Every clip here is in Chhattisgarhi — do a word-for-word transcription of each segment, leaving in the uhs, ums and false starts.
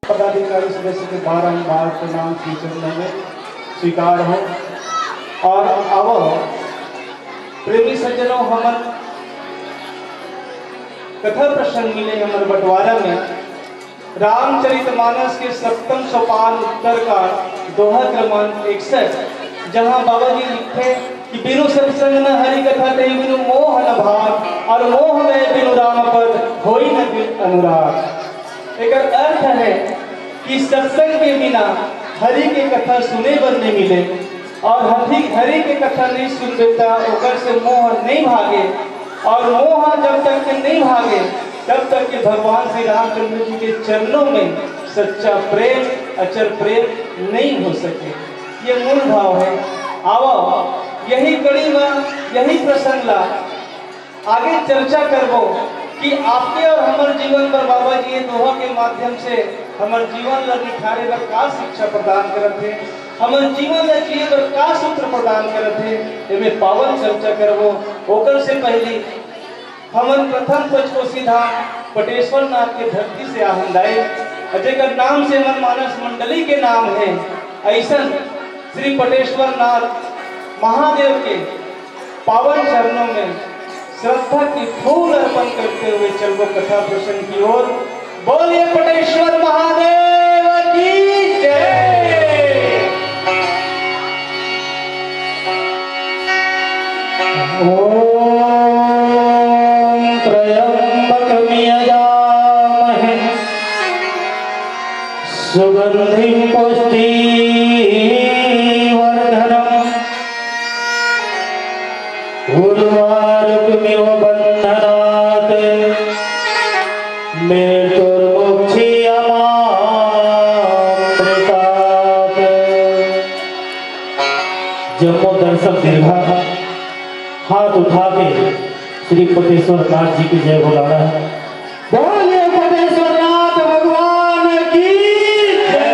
पदाधिकारी सदस्य के बारंबार प्रणाम श्री चरणों में स्वीकार हो। और आवो प्रेमी सज्जनों, हमन कथा प्रसंग मिले हमर बंटवारा में रामचरितमानस के सप्तम सोपान उत्तर का दोहा क्रमांक इकसठ, जहाँ बाबा जी लिखते कि बिनु सत्संग न हरि कथा, ते बिनु मोह न भाग, और मोह गए बिनु राम पद, होई न दिल अनुराग। एकर अर्थ है कि सत्संग के बिना हरि के कथा सुने बर नहीं मिले, और हरि, हरि के कथा नहीं सुनबे त ओकर से मोह नहीं भागे, और मोह जब तक के नहीं भागे, तब तक के भगवान श्री रामचंद्र जी के चरणों में सच्चा प्रेम, अचर प्रेम नहीं हो सके। ये मूल भाव है। आवो, यही कड़ी में, यही प्रसंग ला आगे चर्चा करबो कि आपके और हमर जीवन बर बाबा जी ये दोहा के माध्यम से हमर जीवन ला निखारे बर का शिक्षा प्रदान करत हे, हमर जीवन ला जिए बर का सूत्र प्रदान करत हे, एमे पावन चर्चा करबो। ओकर से पहली हमन प्रथम पंचकोशी धाम पटेश्वर नाथ के धरती से आहन दाई, जेकर नाम से हमर मानस मंडली के नाम है। ऐसन श्री पटेश्वर नाथ महादेव के पावन चरणों में श्रद्धा की फूल अर्पण करते हुए चलबो कथा प्रसंग की ओर। बोलिए पटेश्वर महादेव की जय। ॐ त्र्यम्बकं यजामहे सुगन्धिं पुष्टिवर्धनम्। उर्वारुकमिव बन्धनात् मृत्युर्मुक्षीयमामृतात्। जम्मो दर्शक दीर्घा हाथ उठा के श्री पटेश्वर नाथ जी की जय बोलाना है। बोलिए पटेश्वर नाथ भगवान की जय।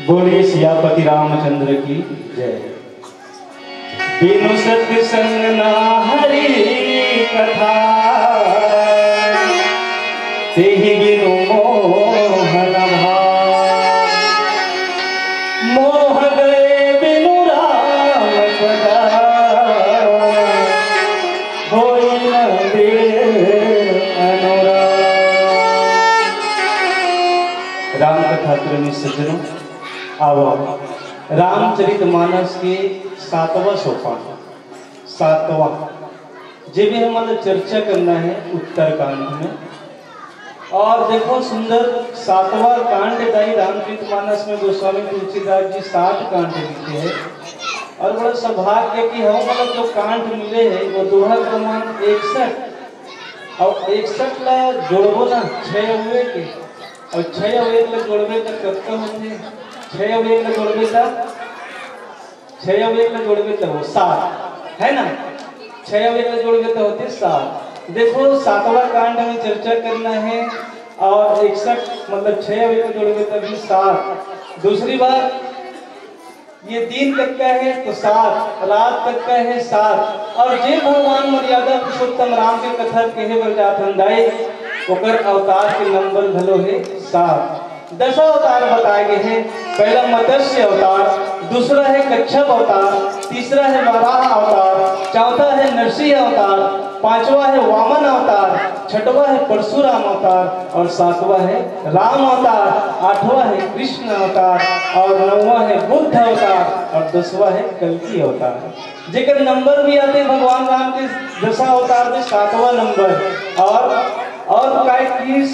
बोलिए सियापति रामचंद्र की जय। बिनु सत्संग ना हरि कथा, तेहि बिनु मोह न भाव। मोह गए बिनु राम पदा, होई न दृढ़ अनुराग। राम कथा प्रेमी सज्जनों, अब रामचरित मानस के सातवां सोपान, सातवां, जे भी हमन ला चर्चा करना है उत्तरकांड में। और देखो सुंदर सातवां कांड दाई रामचरित मानस में गोस्वामी तुलसीदास जी सात कांड लिखे हैं। और बड़ा सौभाग्य कि हम मतलब जो कांड मिले हैं वो दोहा क्रमांक इकसठ, और इकसठ ला जोड़बो ना छः हुए के, और छः और एक ला जोड़बे तो कतका होते? छः और एक ला जोड़बे तो छह अब एक ला जोड़बे तो हो सात, है ना? छह अब एक ला जोड़बे तो होते सात। देखो, सातवां कांड में चर्चा करना है और इकसठ, मतलब, छह अब एक ला जोड़बे तो भी सात। दूसरी बात, ये दिन कतका है तो सात, रात कतका है सात। और जे भगवान मर्यादा पुरुषोत्तम राम के कथा कहे बर जात हन दाई, ओकर अवतार के नंबर घलो है सात। दस अवतार बताए गए हैं। पहला मत्स्य अवतार, दूसरा है कच्छप अवतार, तीसरा है वराह अवतार, चौथा है नरसिंह अवतार, पांचवा है वामन अवतार, छठवा है परशुराम अवतार और सातवां है राम अवतार, आठवां है कृष्ण अवतार और नौवां है बुद्ध अवतार और दसवां है कल्कि अवतार। जेकर नंबर भी आते भगवान राम के दसा अवतार में सातवां नंबर। और और काय कि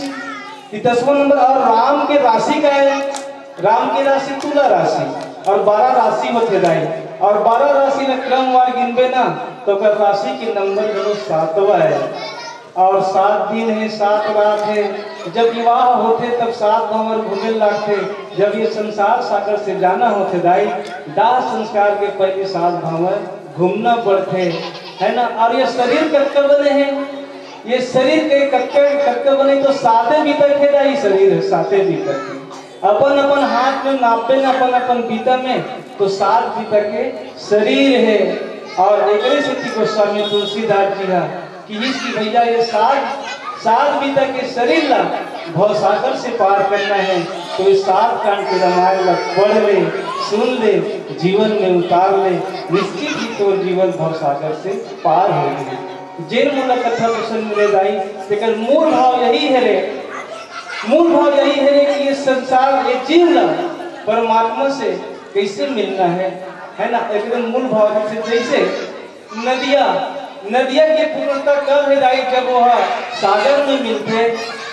कि दसवां नंबर और राम के राशि का है, राम की राशि तुला राशि और बारह राशि होथे दाई। और बारह राशि ला क्रमवार गिनबे ना तो ओकर राशि के नंबर घलो सातवां है। और सात दिन है, सात रात है। जब विवाह होथे तब सात भांवर घूमे लागथे। जब ये संसार सागर से जाना होथे दाई, दाह संस्कार के पहले सात भांवर घूमना पड़थे, है ना? और ये शरीर कतका बने है, ये शरीर के कतका कतका बने तो साते बीता के दाई शरीर है, साते बीता के। अपन अपन हाथ में नापबे न अपन अपन बीता में तो सात बीता के शरीर है। और एकरे सेती गोस्वामी तुलसीदास जी हा किहिस कि भैया ये सात, सात बीता के शरीर ला भवसागर से पार करना है तो ये सात कांड के रामायण ला पढ़ ले, सुन ले, जीवन में उतार ले, निश्चित ही तोर जीवन भवसागर से पार हो जाए। जेन मोला कथा पसंद मिले दाई, तेकर मूल भाव यही है रे, मूल भाव यही है रे कि ये संसार, ये जीव ला परमात्मा से कैसे मिलना है, है ना? एकदम मूल भाव से जैसे नदिया, नदिया के पूर्णता कब है दाई? जब वह सागर में मिलथे।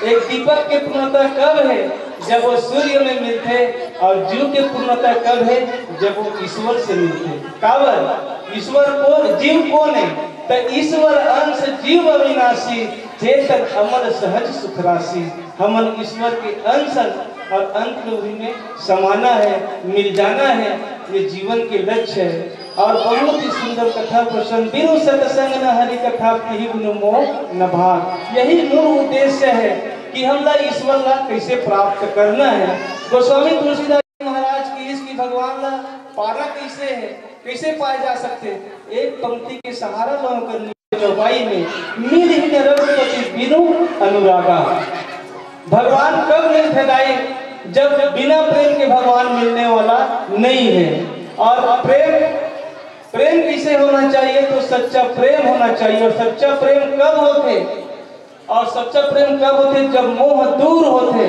एक दीपक के पूर्णता कब है? जब वो सूर्य में मिलथे। और जीव के पूर्णता कब है? जब वो ईश्वर से मिलथे। काबर? ईश्वर कौन, जीव कौन है? त ईश्वर अंश जीव अविनाशी, चेतन अमल सहज सुख राशि। हमन ईश्वर के अंश अन और अंत में उही में समाना है, मिल जाना है, ये जीवन के लक्ष्य है। और बहुत ही सुंदर कथा प्रसंग, बिनु सत्संग न हरि कथा, तिहि बिनु मोह न भाग। यही मूल उद्देश्य है कि हमला ईश्वर ला कैसे प्राप्त करना है। गोस्वामी तुलसीदास महाराज किहिस कि भगवान ला पाना कैसे है, कैसे पाए जा सकथे? एक पंक्ति के सहारा लो करनी चौपाई में, मिलहि न रघुपति बिनु अनुरागा। भगवान कब मिलथे दाई? जब बिना प्रेम के भगवान मिलने वाला नहीं है। और प्रेम, प्रेम किसे होना चाहिए? तो सच्चा प्रेम होना चाहिए। और सच्चा प्रेम कब होथे? और सच्चा प्रेम कब होथे? जब मोह दूर होथे।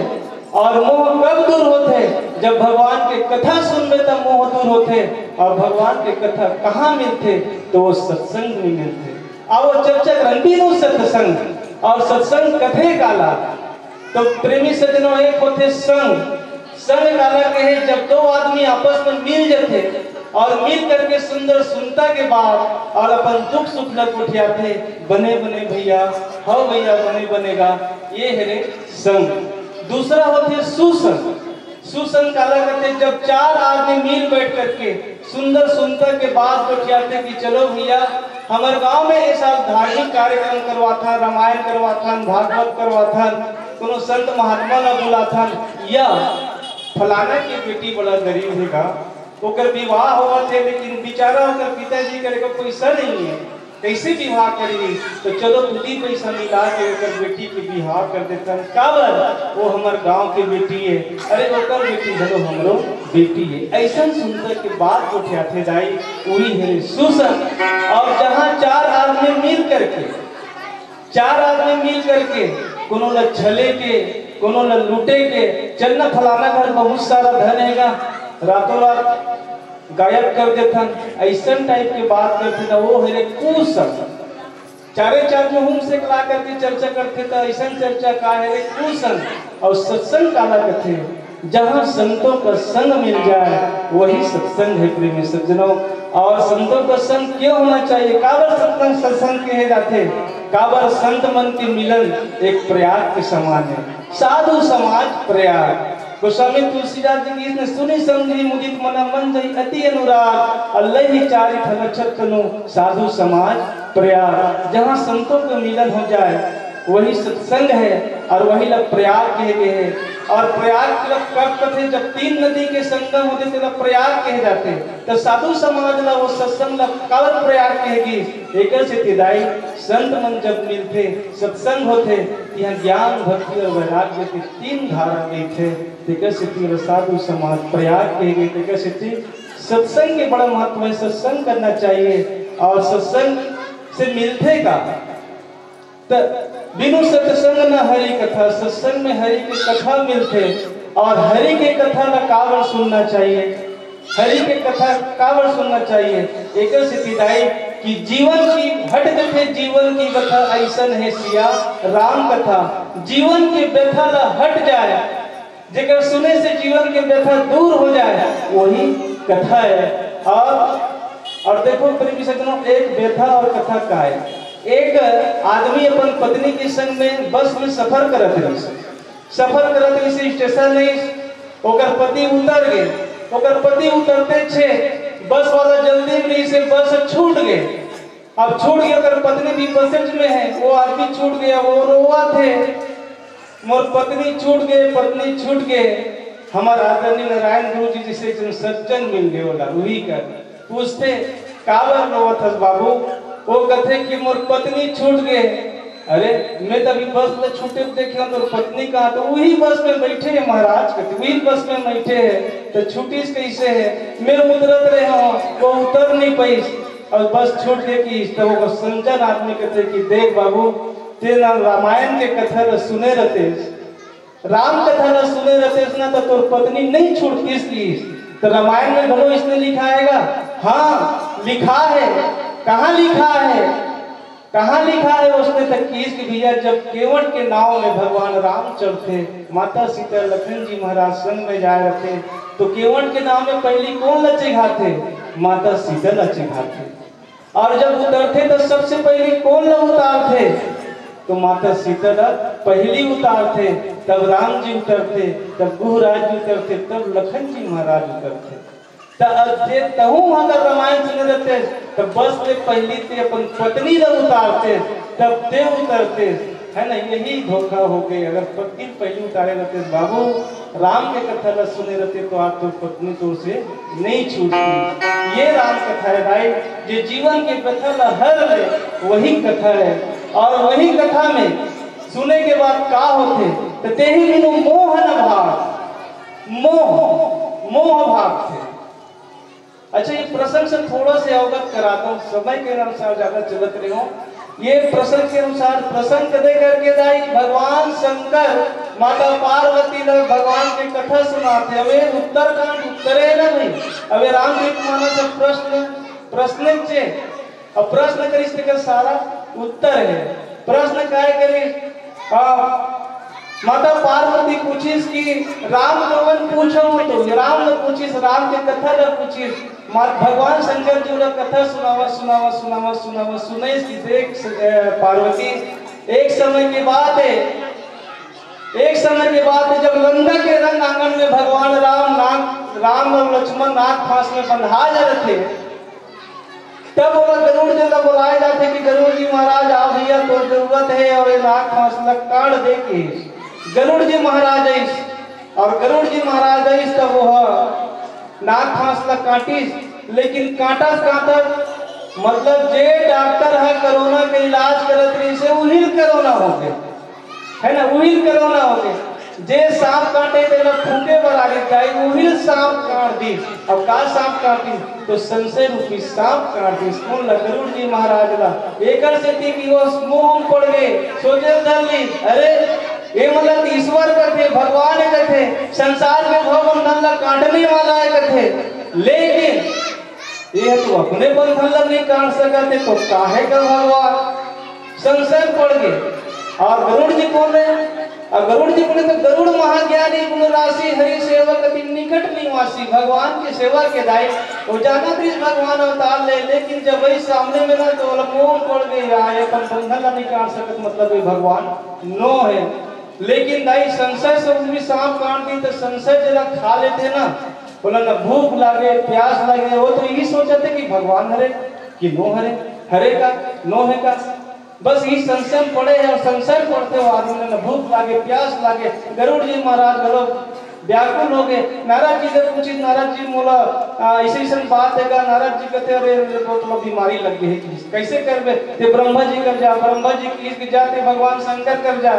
और मोह कब दूर होथे? जब भगवान के कथा सुनबे तब मोह दूर होथे। और भगवान के कथा कहाँ मिलथे? तो वो सत्संग में मिलथे। और वो चर्चा करन बिनु सत्संग, और सत्संग कथे काला। तो प्रेमी सज्जनों, एक होथे संग, संग काला कहे? जब दो आदमी आपस में मिल जथे और मिल करके सुंदर सुनता के बाद और अपन दुख सुख ल गोठियाथे, बने बने भैया, हव भैया, बने बने गा, ये हरे संग। दूसरा होथे सुसंग। सुसंग काला कहते? जब चार आदमी मिल बैठ करके सुंदर सुनता के बाद गोठियाथे कि चलो भैया, हमर गांव में ये साल धार्मिक कार्यक्रम करवाथन, रामायण करवाथन, भागवत करवाथन, कोनो संत महात्मा ला बुलाथन, या फलाना के बेटी बड़ा गरीब हे गा, ओकर विवाह होवत हे, लेकिन बेचारा ओकर पिताजी करे को पैसा नहीं है, कैसे विवाह करी? तो चलो, खुद ही पैसा मिला के ओकर बेटी के विवाह कर देथन। काबर? वो हमर गांव के बेटी है। अरे, ओकर बेटी घलो हमरो बेटी है। ऐसन सुनता के बात गोठियाथे दाई, वही है सुसन। और जहाँ चार आदमी मिल करके, चार आदमी मिल करके कोनो ला छले के, कोनो ला लूटे के, चल ना फलाना घर बहुत सारा धन हेगा, रातों रात गायब कर देथन, ऐसन टाइप के बात करथे ना, वो हरे कुसंग। चारे चार में हुम से ला करके चर्चा करथे, तो ऐसन चर्चा का हरे? कुसंग। और सत्संग काला कथे? जहाँ संतों का संग मिल जाए, वही सत्संग है, प्रेमी सज्जनों। और संतों का संग क्यों होना चाहिए? काबर सत्संग, सत्संग कहे जाथे? काबर संत मन के मिलन एक प्रयाग के समान है। साधु समाज प्रयाग। गोस्वामी तुलसीदास जी की इसने सुनि समझी मुदित मना मन जही अति अनुराग, अल्लही चारि फल छत तनु साधु समाज प्रयाग। जहाँ संतों का मिलन हो जाए, वही सत्संग है और वही ला प्रयाग कहे गए हैं। और प्रयाग के ला कब कथे? जब तीन नदी के संगम होथे, तेला प्रयाग कहे जाथे। तो साधु समाज ला, वो सत्संग ला काबर प्रयाग कहे गिस? एकर सेती दाई, संत मन जब मिलथे, सत्संग होथे, तिहाँ ज्ञान, भक्ति और वैराग्य के तीन धारा मिलथे। तेकर सेती ओला साधु समाज प्रयाग कहे गे। तेकर सेती सत्संग के बड़ा महत्व है, सत्संग करना चाहिए। और सत्संग से मिलथे का? त बिनु सत्संग न हरि कथा, सत्संग में हरि के कथा मिलथे। और हरि के कथा ला काबर सुनना चाहिए? हरि के कथा काबर सुनना चाहिए? एकर सेती दाई कि जीवन की हट देथे, जीवन की व्यथा ऐसन है सिया राम कथा। जीवन की व्यथा ला हट जाए, जेकर सुने से जीवन के व्यथा दूर हो जाए, वही कथा है। और, और देखो प्रेमी सज्जनों, एक व्यथा और कथा का है। एक आदमी अपन पत्नी के संग में बस में सफर करत रहिस। सफर करत रहिस, स्टेशन रहिस, ओकर पति उतर गे। ओकर पति उतरते छे बस वाला जल्दी में रहिस, बस छूट गे। अब छूट गे, ओकर पत्नी भी बसेज में है, वो आदमी छूट गया, वो रोवत हे, "मोर पत्नी छूट गे, पत्नी छूट गे।" हमर आदरणीय नारायण गुरु जी जैसे एक झन सज्जन मिल गे ओला, उही कर पूछथे, "काबर रोवत हस बाबू?" वो कथे कि "मोर पत्नी छूट गे।" "अरे, मैं तो अभी बस में छूटे देखे हूँ, तोर पत्नी कहाँ?" "तो उही बस में बैठे है महाराज," कथे, "उही बस में बैठे है।" "तो छूटिस कैसे है?" "मैं उतरत रहे हूँ, वो उतर नहीं पाइस।" अउ बस छूट गे कि तब ओकर सज्जन आदमी कथे कि "देख बाबू, तें ना रामायण के कथा ल सुने रहतेस, राम कथा ल सुने रहतेस ना, त तोर पत्नी नहीं छूटतीस किस।" तो रामायण में घलो इसने लिखा हैगा? हाँ, लिखा है। कहाँ लिखा है? कहाँ लिखा है? उसने तक किस कि भैया, जब केवट के नाव में भगवान राम चढ़थे, माता सीता लखन जी महाराज संग में जाए रहते, तो केवट के नाव में पहली कौन ल चघाथे? माता सीता ल चघाथे। और जब उतरथे तो सबसे पहले कौन ला उतारथे? तो माता सीता ला पहली उतारथे, तब राम जी उतरथे, तब गुहराज जी उतरथे, तब लखन जी महाराज उतरथे। त अब जे तहूँ अगर रामायण सुने रहते, त बस ले पहली ते अपन पत्नी ला उतारते, तब ते उतरते, है ना? यही धोखा हो गए। अगर पत्नी पहली उतारे रहते, बाबू, राम के कथा ला सुने रहते तो आज तो पत्नी तो उसे नहीं छूटती। ये राम कथा है भाई, जो जीवन के व्यथा ला हर ले, वही कथा है। और वही कथा में सुने के बाद का होथे, तो तेही बिनु मोह न भाग, मोह, मोह भाग थे। अच्छा, ये प्रसंग से थोड़ा से अवगत कराता हूँ, समय के अनुसार ज्यादा चलत रहे हो। ये प्रसंग के अनुसार, प्रसंग दे करके दाई भगवान शंकर माता पार्वती ला भगवान के कथा सुनाथे। अबे उत्तरकांड उत्तरे ना भाई, अबे रामचरित मानस प्रश्न, प्रश्न चे, अब प्रश्न करिस तेकर सारा उत्तर है। प्रश्न काय करिस? आ, माता पार्वती पूछिस कि राम कवन पूछो तो राम ने पूछिस, राम के कथा ला पूछिस। मा-, भगवान शंकर जी ओला कथा सुनावा, सुनावा, सुनावा, सुनावा, सुनाइस कि देख स-, ए, पार्वती, एक समय की बात है, एक समय की बात है, जब लंका के रण आंगन में भगवान राम नाग, राम और लक्ष्मण नाग फांस में बंधा जा रहे थे, तब ओला गरुड़ जी ला बुलाए जाथे कि गरुड़ जी महाराज, आ भैया, तोर जरूरत है और ये नाग फांस ला काट दे के। गरुड़ जी महाराज आइस, और गरुड़ जी महाराज आइस त वो ह नाक फांस ला काटिस, लेकिन काटत काटत, मतलब, जे डॉक्टर ह कोरोना के इलाज करत रहिस हे, उही ल कोरोना हो गए, है ना, उही ल कोरोना हो गए। जे सांप काटे तेला फूके बर आ गए, उही ल सांप काट दिस। अब का सांप काट दिस? तो संशय रूपी सांप काट दिस। कौन ला? गरुड़ जी महाराज ला। एकर सेती कि वो मोह में पड़ गए, सोचे धर ली, अरे, ये मतलब ईश्वर कथे, भगवान कथे, संसार में भव बंधन ला काटने वाला है कथे, लेकिन ये तो अपने बंधन ला नहीं काट सकत हे, तो काहे का भगवान? संशय में पड़ गए। और गरुड़ जी कौन है? और गरुड़ जी बोले तो गरुड़ महाज्ञानी गुण राशि हरि सेवक अति निकट निवासी, भगवान के सेवा के दाई। वो जानत रहिस भगवान अवतार ले, लेकिन जब वही सामने में ना, तो बोला मोह पड़ गई, या ये अपन बंधन ला नहीं काट सकत, मतलब ये भगवान नो है। लेकिन दाई, संशय से उनकी सांप काट दी तो संशय जरा खा लेते ना, बोला ना भूख लागे, प्यास लागे, वो तो यही सोचते कि भगवान हरे कि नो हरे, हरे का, नो है का। बस यही संशय में पड़े हैं और संशय में पड़ते वो आदमी ने ना भूख लागे, प्यास लागे। गरुड़ जी महाराज बोलो व्याकुल हो गए। नारद जी से पूछी, नारद जी मोला, आ, ऐसे ऐसे बात है का? नारद जी कहते, अरे, मेरे को तो बीमारी लग गई है, कैसे करबे? ते ब्रह्मा जी कर जा, ब्रह्मा जी की जाते भगवान शंकर कर जा।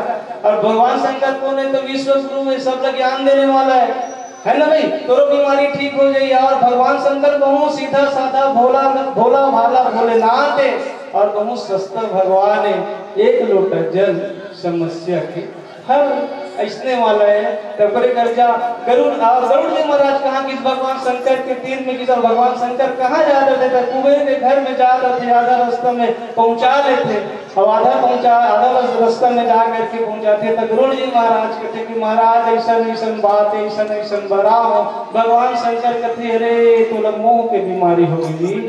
और भगवान शंकर कौन है? तो विश्व गुरु है, सब ला ज्ञान देने वाला है, है ना भाई? तोरो बीमारी ठीक हो जाई। और भगवान शंकर बहुत सीधा साधा, भोला, भोला भाला भोलेनाथ है, और बहुत सस्ता भगवान है। एक लोटा जल समस्या के हर ऐसने वाला है। तो ओकरे कर जा गरुड़, और गरुड़ जी महाराज कहाँ किस भगवान शंकर के तीर में किस, और भगवान शंकर कहाँ जात रहते? तो कुबेर के घर में जात रहते, आधा रास्ता में पहुंचा लेते। अब आधा पहुंचा, आधा रस-, रास्ता में जा करके पहुंचाते, तो गरुड़ जी महाराज कहते कि महाराज, ऐसा ऐसा बात है, ऐसा ऐसा बड़ा हो। भगवान शंकर कहते, अरे, तोला मोह के बीमारी हो गई,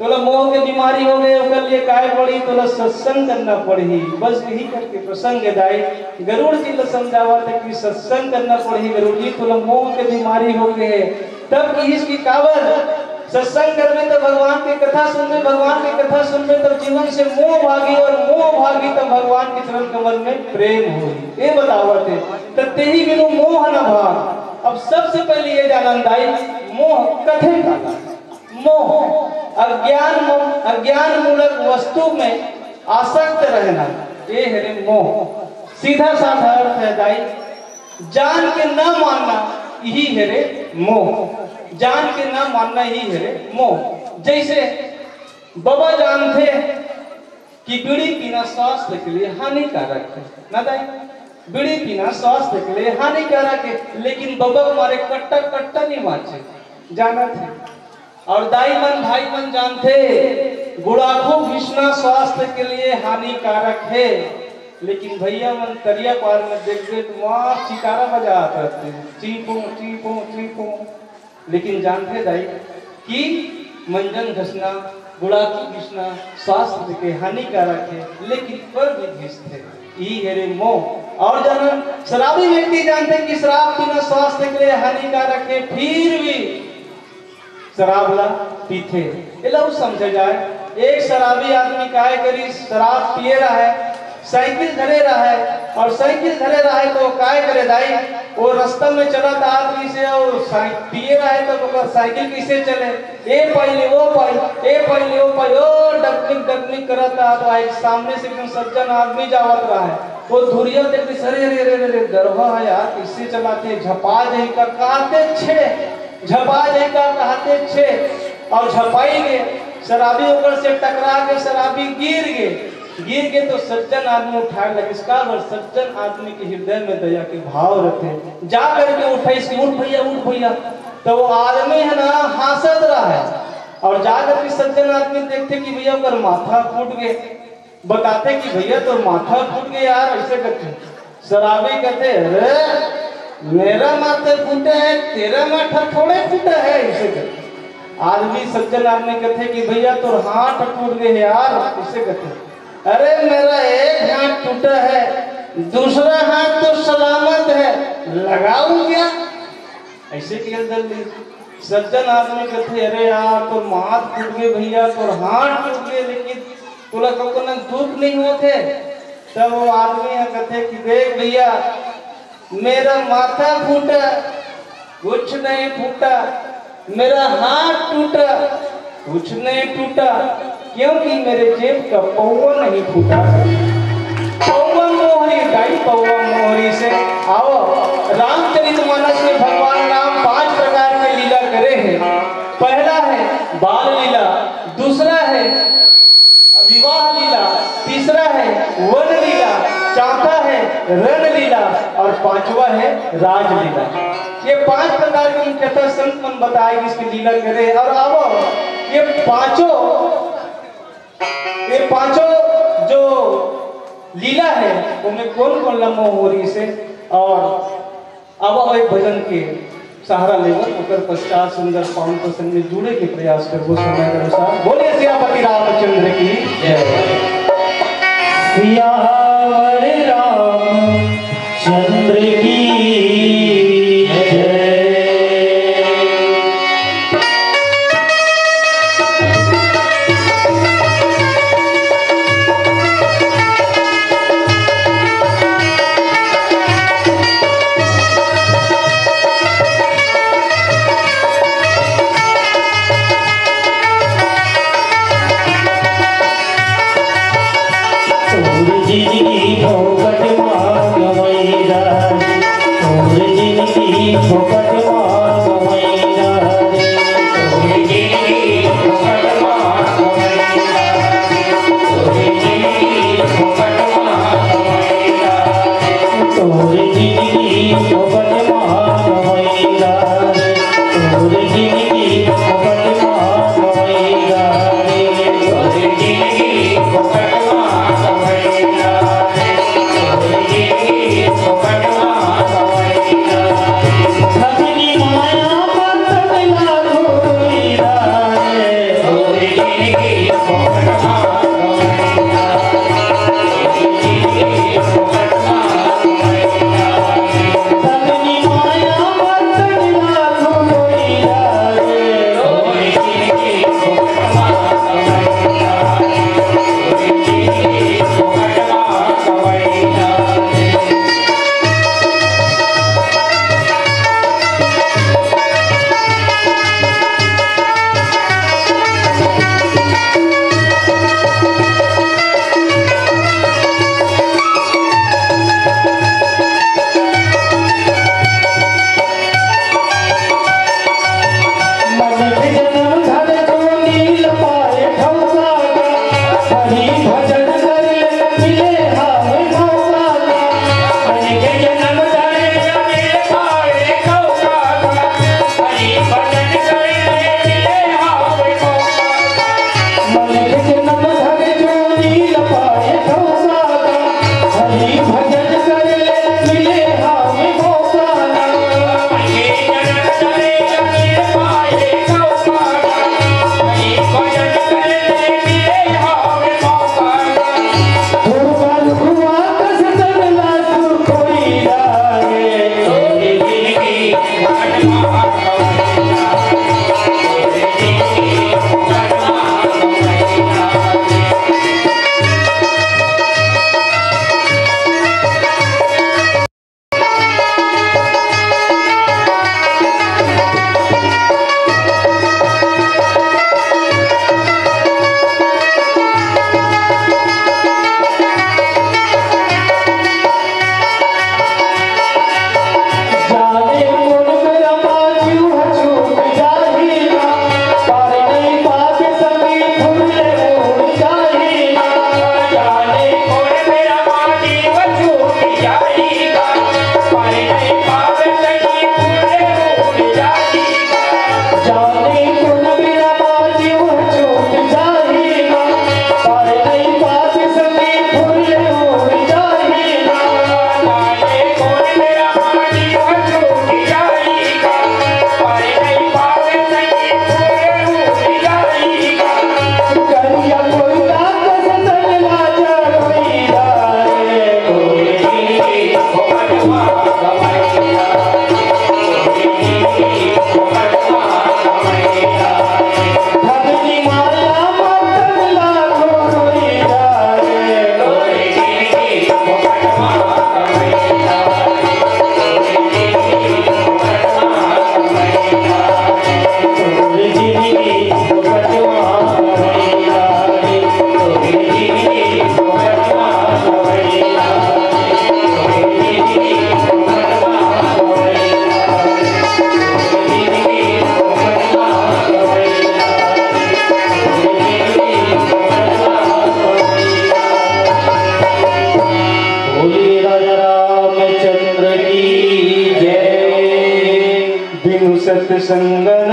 तोला मोह के बीमारी हो गई, ओकर लिए काय पड़ी? तोला सत्संग करना पड़ही। बस यही करके प्रसंग है दाई, गरुड़ जी ला समझावत हे कि सत्संग करना पड़ही गरुड़ जी, तोला मोह के बीमारी हो गई है। तब कि इसकी काबर सत्संग करबे तो भगवान के कथा सुनबे, भगवान के कथा सुनबे तब जीवन से मोह भागी, और मोह भागी तब भगवान के चरण कमल में प्रेम होही। ये बतावत हे, त तेहि बिनु मोह न भाग। अब सबसे पहले ये जानन दाई, मोह कथे काला? मोह, अज्ञान, अज्ञान मूलक वस्तु में आसक्त रहना, ये हरे मोह। सीधा साधा अर्थ है दाई, जान के ना मानना, यही हरे मोह। जान के ना मानना, यही हरे मोह। जैसे बबा जानथे कि बीड़ी पीना स्वास्थ्य के लिए हानिकारक है, ना दाई? बीड़ी पीना स्वास्थ्य के लिए हानिकारक है, लेकिन बबा के मारे कट्टा कट्टा नहीं बांचे, जानत हे। और दाई मन, भाई मन जानथे, गुड़ाखू घिसना स्वास्थ्य के लिए हानिकारक है, लेकिन भैया मन तरिया पार में देख देख वहाँ चिकारा बजात रहते हैं, चीपो, चीपो, चीपो। लेकिन जानथे दाई कि मंजन घिसना, गुड़ाखू घिसना स्वास्थ्य के हानिकारक है, लेकिन पर भी घिसथे। यही हरे मोह। और जानन, शराबी व्यक्ति जानथे कि शराब पीना स्वास्थ्य के लिए हानिकारक है, फिर भी शराब ला पीथे। एला उ समझे जाए, एक शराबी आदमी काय करी, शराब पिए रहा है, साइकिल धरे रहा है, और साइकिल धरे रहा है तो काय करे दाई, वो रास्ता में चलत आत रहिस हे और साइ-, पिए रहा है तो ओकर साइकिल कैसे चले? ए पाई ले, ओ पाई, ए पाई ले, ओ पाई, ओ डगमिग डगमिग करत आत रहा है। सामने से एकदम सज्जन आदमी जावत रहा है, वो धुरिया देख के, अरे, अरे, अरे, अरे, गरवा है यार, कैसे चलाते, झपा जाही का कहते छे, झपा जाही का कहते छे, और झपाई गे, शराबी ओकर से टकरा के शराबी गिर गे, गिर गे तो सज्जन आदमी उठाए लगिस, काबर सज्जन आदमी के हृदय में दया के भाव रहते, जा करके उठाइस कि उठ भैया, उठ भैया, तो वो आदमी है ना हाँसत रहा है, और जा करके सज्जन आदमी देखते कि भैया ओकर माथा फूट गए, बताते कि भैया तोर माथा फूट गए यार, ऐसे करते। शराबी कहते, अरे मेरा माथा फूटा है, तेरा माथा थोड़े फूटा है, ऐसे कहते। आदमी, सज्जन आदमी कहते कि भैया तोर हाथ टूट गए यार, ऐसे कहते। अरे मेरा एक हाथ टूटा है, दूसरा हाथ तो सलामत है, लगाऊं क्या? ऐसे केहे ल धर लिस। सज्जन आदमी कहते, अरे यार तोर माथ फूट गए भैया, तोर हाथ टूट गए, लेकिन तोला कौनो दुख नहीं होते। तब वो आदमी ह कहते कि देख भैया, मेरा माथा फूटा, कुछ नहीं फूटा। मेरा हाथ टूटा, कुछ नहीं टूटा, क्योंकि मेरे जेब का पौवा नहीं फूटा। पौवा मोहरी, दाई पौवा मोहरी से। आओ, रामचरित मानस में भगवान राम पांच प्रकार के लीला करे हैं। पहला है बाल लीला, दूसरा है विवाह लीला, तीसरा है वन लीला, चौथा है रण लीला और पांचवा है राजलीला। ये पांच प्रकार के मुख्यतः संत मन बताए कि इसकी लीला करे। और अब ये पांचों, ये पांचों जो लीला है, उनमें कौन कौन लम्बो हो रही से, और अब एक भजन के सहारा लेवत, ओकर पश्चात सुंदर पावन प्रसंग में जुड़े के प्रयास करबो समय के अनुसार। बोलिए सियापति रामचंद्र की जय। सियावर रामचंद्र की जय।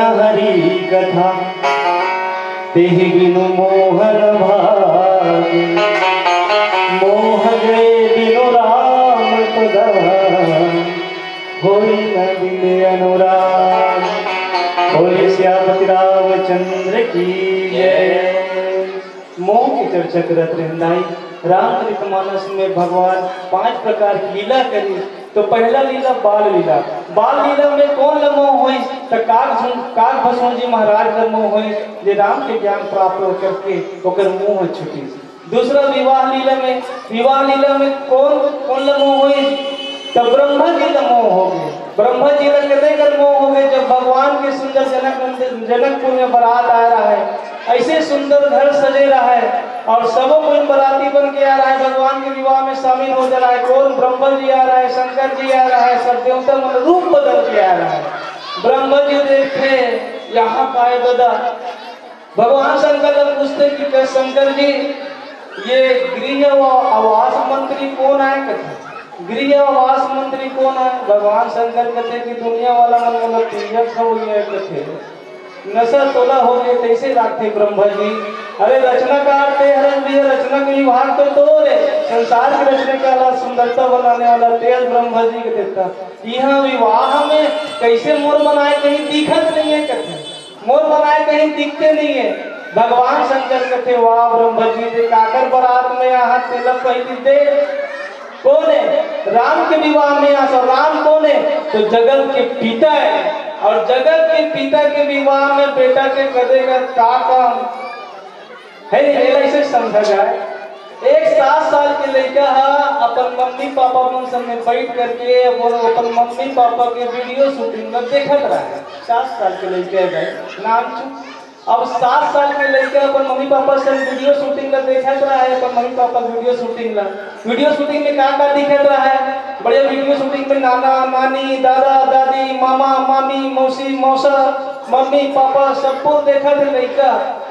हरि कथा, तेहि बिनु मोहन भाग। मोह गए बिनु राम पदा, होई न मिले अनुराग। बोले सियापति रामचंद्र की जय। मोह के चर्चा करत रहन दाई। रामचरित मानस में भगवान पांच प्रकार की लीला करी। तो पहला लीला बाल लीला। बाल लीला में कोन ल मोह होइस? त काग सुन-, काग भसुन जी महाराज ल मोह होइस, जे राम के ज्ञान प्राप्त होकर के ओकर मोह छुटिस। दूसरा विवाह लीला में, विवाह लीला में कोन, कोन ल मोह होइस? त ब्रह्मा जी ल मोह हो गए। ब्रह्मा जी ल कते कर मोह हो गए? जब भगवान के सुंदर जनक नंद-, जनकपुर में बारात आए रहा है, ऐसे सुंदर घर सजे रहा है और सबो कोई बराती बन के आ रहा है, भगवान के विवाह में शामिल हो जा रहा है। कौन? ब्रह्मा जी आ रहा है, शंकर जी आ रहा है, सब देवता मन रूप बदल के आ रहा है। ब्रह्मा जी देखते, यहाँ पाए दादा, भगवान शंकर ल पूछते कि "कह शंकर जी, ये गृह व आवास मंत्री कौन आए?" कथे, "गृह आवास मंत्री कौन आए?" भगवान शंकर कथे कि "दुनिया वाला मन मोला पियत हवइया कथे, नशा तोला हो गए, कैसे लागथे ब्रह्मा जी?" अरे रचनाकार ते हरन भी, रचना के विभाग तो तोरे, संसार के रचने वाला, सुंदरता बनाने वाला तेज ब्रह्मा जी के देता। यहाँ विवाह में कैसे मोर बनाए कहीं दिखत नहीं है कथे। मोर बनाए कहीं दिखते नहीं है। भगवान शंकर कथे, "वाह ब्रह्मा जी, ते काकर बरात में आहत, तेला पहिली दे।" कौन है? राम के विवाह में आस। राम कौन है? तो जगत के पिता है। और जगत के पिता के विवाह में बेटा के करेगा का काम? है नहीं, एला ऐसे समझा जाए। एक सात साल के लइका ह अपन मम्मी पापा मन संग में बैठ करके वो अपन मम्मी पापा के वीडियो शूटिंग ला देखत रहे। सात साल के लइका है भाई, नाम चुप। अब सात साल के लइका अपन मम्मी पापा संग वीडियो शूटिंग ला देखत रहे, अपन मम्मी पापा के वीडियो शूटिंग ला। वीडियो शूटिंग में का का दिखत रहे? बढ़िया वीडियो शूटिंग में नाना नानी, दादा दादी, मामा मामी, मौसी मौसा, मम्मी पापा सब कुछ देखत है लइका।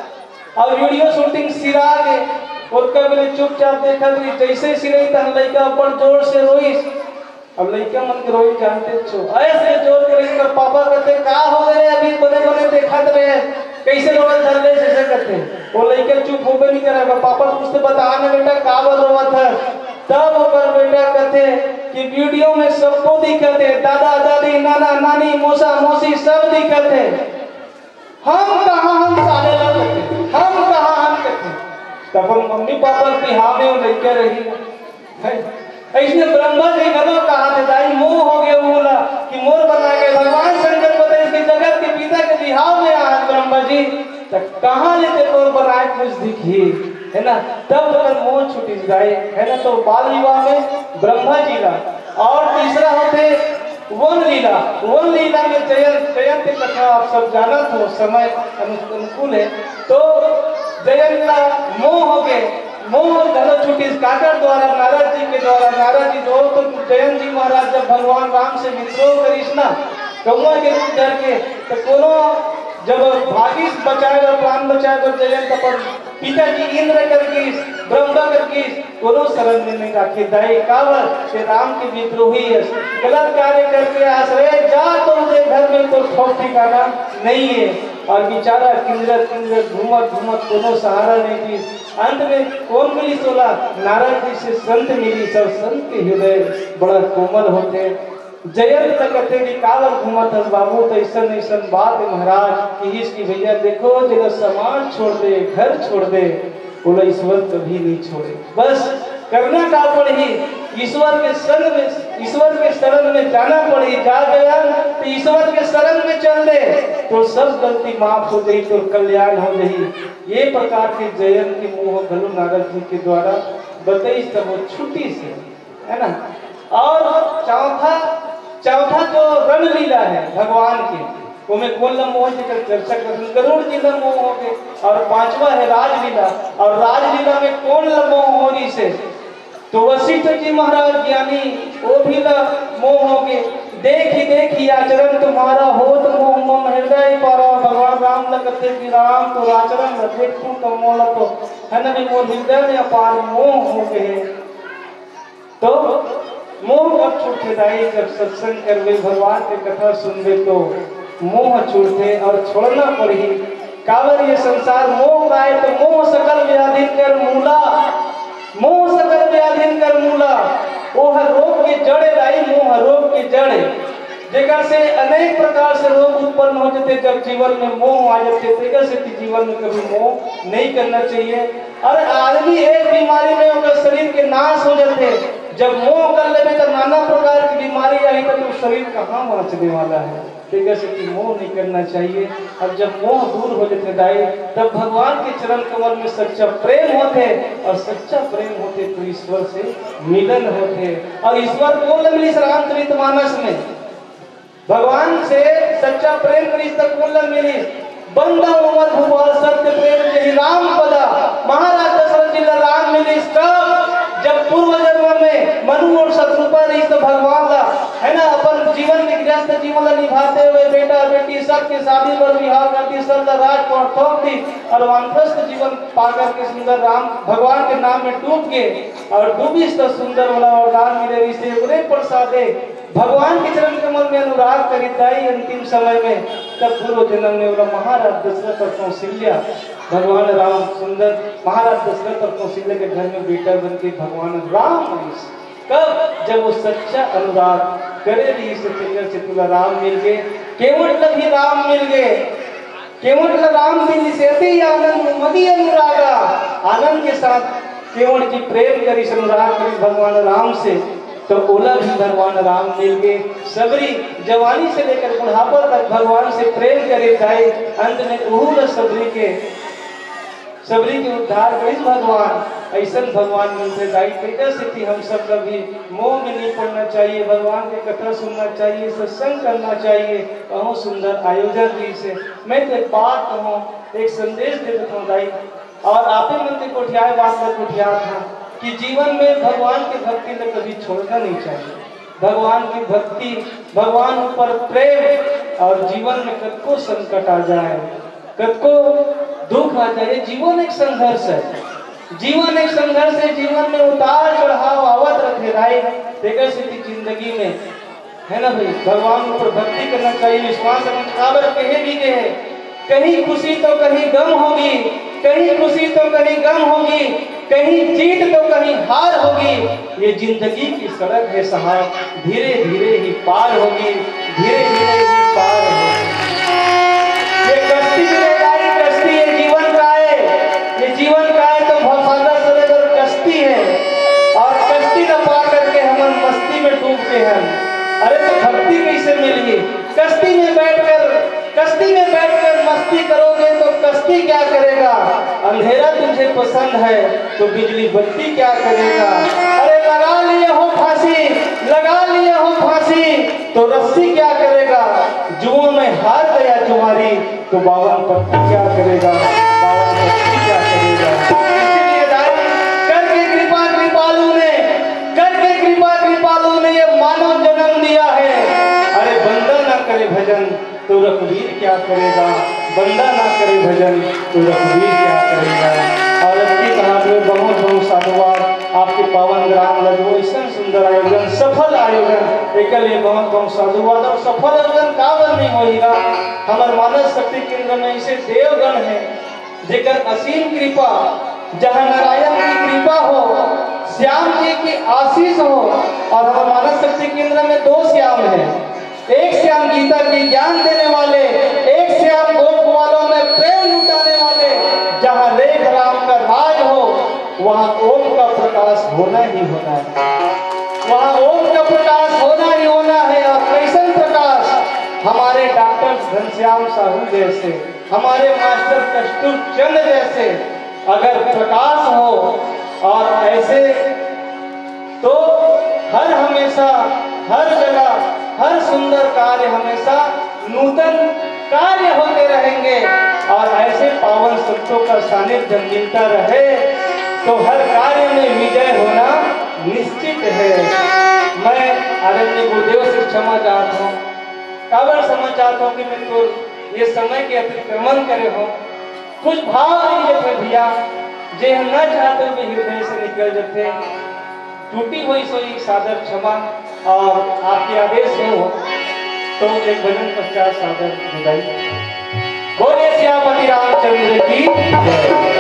और वीडियो शूटिंग सिरा के ओतका बेले चुपचाप देखत रही, जैसे सिरई तहन लइका बड़ जोर से रोइस। अब लइका मन के रोई जानते छो, ऐसे जोर के लइका, पापा कहते, "का हो गए? अभी बने बने देखत रहे, कैसे रोवत धर ले?" जैसे कहते, वो लइका चुप होबे नहीं करे। पापा पूछते, "बता ना बेटा, का बर रोवत है?" तब ओकर बेटा कहते कि वीडियो में सबको दिखत है, दादा दादी, नाना नानी, मौसा मौसी सब दिखत है। हम कहाँ हन साले ला कथे, हम कहाँ हन कथे। तब हम मम्मी पापा के बिहाव में वो लइका रही। है। ऐसने ब्रह्मा जी घलो कहा थे, "दाई मोह हो गया मोला कि मोर बना के।" भगवान शंकर बताइस कि जगत के पिता के बिहाव में आए ब्रह्मा जी, त कहाँ ले ते मोर बनाए कुछ दिखी, है ना? तब तक मोह छूटिस दाई, है ना? तो बाल विवाह में ब्रह्मा जी ला। और तीसरा होथे वन लीला। वन लीला में जयंत, जयंत के कथा आप सब जानत हो, समय अनु-, अनुकूल है। तो जयंत ला मोह हो गए, मोह घलो छूटिस काकर द्वारा? नारद जी के द्वारा। नारद जी जो तो जयंत जी महाराज जब भगवान राम से विद्रोह करिस ना, कौआ के रूप धर के, तो कोनो जब भागिस बचाए बर, प्राण बचाए बर जयंत अपन पिताजी इंद्र कर गिस, ब्रह्मा कर गिस, कोनो शरण में नहीं राखे दाई। काबर? ते राम के विद्रोही है, गलत कार्य करके आश्रय जा, तो उनके घर में तो ठोक ठिकाना नहीं है। और बेचारा किंजरत किंजरत घूमत घूमत कोनो सहारा नहीं दिस। अंत में कौन मिलिस ओला? नारद जी से संत मिलिस। और संत के हृदय बड़ा कोमल होथे। जयंत ल कथे कि "काबर घूमत हस बाबू, त अइसन अइसन बात हे महाराज।" किहिस कि भैया देखो, जेला समाज छोड़ दे, घर छोड़ दे, ओला ईश्वर कभी नहीं छोड़े। बस करना का पड़ही, ईश्वर के संग में, ईश्वर के शरण में जाना पड़ही। जा जयंत, त ईश्वर के शरण में चल दे, तो सब गलती माफ हो जाही, तो कल्याण हो जाही। ये प्रकार के जयंत के मोह घलो नारद जी के द्वारा बताइस, तब वो छुट्टी से है ना? और चौथा, चौथा जो रणलीला है भगवान के, ओमे कोन ल मोह, जेकर चर्चा करन, गरुड़ जी ल मोह हो गए। और पांचवा है राजलीला। और राजलीला में कोन ल मोह हो रही से, तो वशिष्ठ जी महाराज ज्ञानी, वो भी ल मोह हो गए। देखी देखी आचरण तुम्हारा होत मोह मम हृदय पारा। भगवान राम ल कथे कि राम तो आचरण ल देखूं तो मोला तो है ना भी मोर हृदय में अपार मोह हो गए। तो मोह कब छूटथे दाई? जब सत्संग करबे, भगवान के कथा सुनबे तो। मोह छूटथे और छोड़ना पड़ही। काबर ये संसार मोह का है, तो मोह सकल व्याधि कर मूला, मोह सकल व्याधि कर मूला। वो हर रोग के जड़ है दाई, मोह हर रोग के जड़ है, जेकर से अनेक प्रकार से रोग उत्पन्न हो जाते। जब जीवन में मोह आ जाते, तेकर से जीवन में कभी मोह नहीं करना चाहिए। और आदमी एक बीमारी में ओकर शरीर के नाश हो जाते। जब मोह कर लेबे तो नाना प्रकार की बीमारी आई, तो तू शरीर कहाँ बांचने वाला है? तेकर से कि मोह नहीं करना चाहिए। अब जब मोह दूर हो जाते दाई, तब भगवान के चरण कमल में सच्चा प्रेम होते, और सच्चा प्रेम होते तो ईश्वर से मिलन होते। और ईश्वर कोन ल मिलिस रामचरित मानस में? भगवान से सच्चा प्रेम करिस त कोन ल मिलिस? बंदा उमर भुपाल सत्य प्रेम जही राम पदा। महाराज दशरथ जी ला राम मिलिस कब? जब पूर्व जन्म में मनु और शतरूपा रहिस त भगवान ला, है ना, अपन जीवन में गृहस्थ जीवन ला निभाते हुए बेटा बेटी सबके शादी बर बिहाव कर दी, सब ला राजपाट थोप दी और वानप्रस्थ जीवन पा करके सुंदर राम भगवान के नाम में डूब गए और डूबिस त सुंदर वाला वरदान मिले रहिस, ओकरे प्रसादे भगवान के चरण कमल में अनुराग करिस दाई अंतिम समय में, तब पूर्व जन्म में ओला महाराज दशरथ और कौशल्या, भगवान राम सुंदर, महाराज दशरथ और कौशल्या के घर में बेटा बन के भगवान राम आइस। कब? जब वो सच्चा अनुराग करे रहिस, तेकर से तुला राम मिल गए। केवट ला भी राम मिल गए। केवट ला राम मिलिस एती आनंद मगि अनुरागा। आनंद के साथ केवट जी प्रेम करिस, अनुराग करिस भगवान राम से, तो ओला भी भगवान राम मिल गए। सबरी जवानी से लेकर बुढ़ापा तक भगवान से प्रेम करे दाई, अंत में उहू ला सबरी के, सबरी के उद्धार करिस भगवान। ऐसन भगवान मिलते दाई, तेकर सेती हम सब ला भी मोह में नहीं पड़ना चाहिए, भगवान के कथा सुनना चाहिए, सत्संग करना चाहिए। बहुत सुंदर आयोजन रहिस हे। मैं तो एक बात कहूँ, एक संदेश दे देता हूँ दाई, और आपे मन के कोठियाए बात ला कोठियात हँव कि जीवन में भगवान के भक्ति ला कभी छोड़ना नहीं चाहिए। भगवान की भक्ति, भगवान ऊपर प्रेम, और जीवन में कतको संकट आ जाए, कतको दुख आ जाए, जीवन एक संघर्ष है। जीवन एक संघर्ष है, जीवन में उतार चढ़ाव आवत रथे दाई, तेकर सेती जिंदगी में, है ना भाई, भगवान ऊपर भक्ति करना चाहिए, विश्वास रखना। काबर कहे भी गए है, कहीं खुशी तो कहीं गम होगी, कहीं खुशी तो कहीं गम होगी, कहीं जीत तो कहीं हार होगी। ये जिंदगी की सड़क है साहब, धीरे धीरे ही पार होगी, धीरे धीरे ही पार होगी। ये कश्ती की लड़ाई, कश्ती, ये जीवन का है, ये जीवन का है तो भवसागर सरोवर कश्ती है, और कश्ती न पा करके हम मस्ती में डूब गए हैं। अरे तो भक्ति कैसे मिलेगी? कश्ती में बैठकर, कश्ती में बैठकर मस्ती करोगे तो कश्ती क्या करेगा? अंधेरा तुझे पसंद है तो बिजली बत्ती क्या करेगा? अरे लगा लिए हो फांसी, लगा लिए हो फांसी तो रस्सी क्या करेगा? जुओं में हार गया जुआरी तो बावन पत्ती क्या करेगा? बावन पत्ती क्या करेगा? इसीलिए दाई, करके कृपा कृपालु ने, करके कृपा कृपालु ने ये मानव जन्म दिया है। अरे बंदा ना करे भजन तो रघुवीर क्या करेगा? बंदा ना करे भजन तो रघुवीर क्या करेगा? और अबकी कहानी में बहुत बहुत साधुवाद आपके पावन ग्राम लजो, ऐसा सुंदर आयोजन, सफल आयोजन, एकर लिए बहुत बहुत साधुवाद। और सफल आयोजन काबर नहीं होही ना? हमर मानस शक्ति केंद्र में ऐसे देवगण है जेकर असीम कृपा, जहाँ नारायण की कृपा हो, श्याम जी की आशीष हो। और हमर मानस शक्ति केंद्र में दो श्याम है, एक श्याम गीता के ज्ञान देने वाले, एक श्याम गोप ग्वालों में प्रेम लुटाने वाले। जहाँ रेख राम का राज हो, वहाँ ओम का प्रकाश होना ही होना है, वहाँ ओम का प्रकाश होना ही होना है। और कैसन प्रकाश? हमारे डॉक्टर घनश्याम साहू जैसे, हमारे मास्टर कस्तूर चंद जैसे अगर प्रकाश हो और ऐसे, तो हर हमेशा, हर जगह, हर सुंदर कार्य हमेशा नूतन कार्य होते रहेंगे। और ऐसे पावन संतों का सानिध्य मिलता रहे तो हर कार्य में विजय होना निश्चित है। मैं आदरणीय गुरुदेव से क्षमा चाहता हूँ, काबर क्षमा चाहता हूँ कि मैं तो ये समय के अतिक्रमण करे हूँ। कुछ भाव नहीं है भैया, जे हम ना चाहते हुए हृदय से निकल जाते। टूटी हुई सोई सादर क्षमा और आपके आदेश हो। तो एक भजन पश्चात सादर विदाई। बोले सियापति रामचंद्र की जय।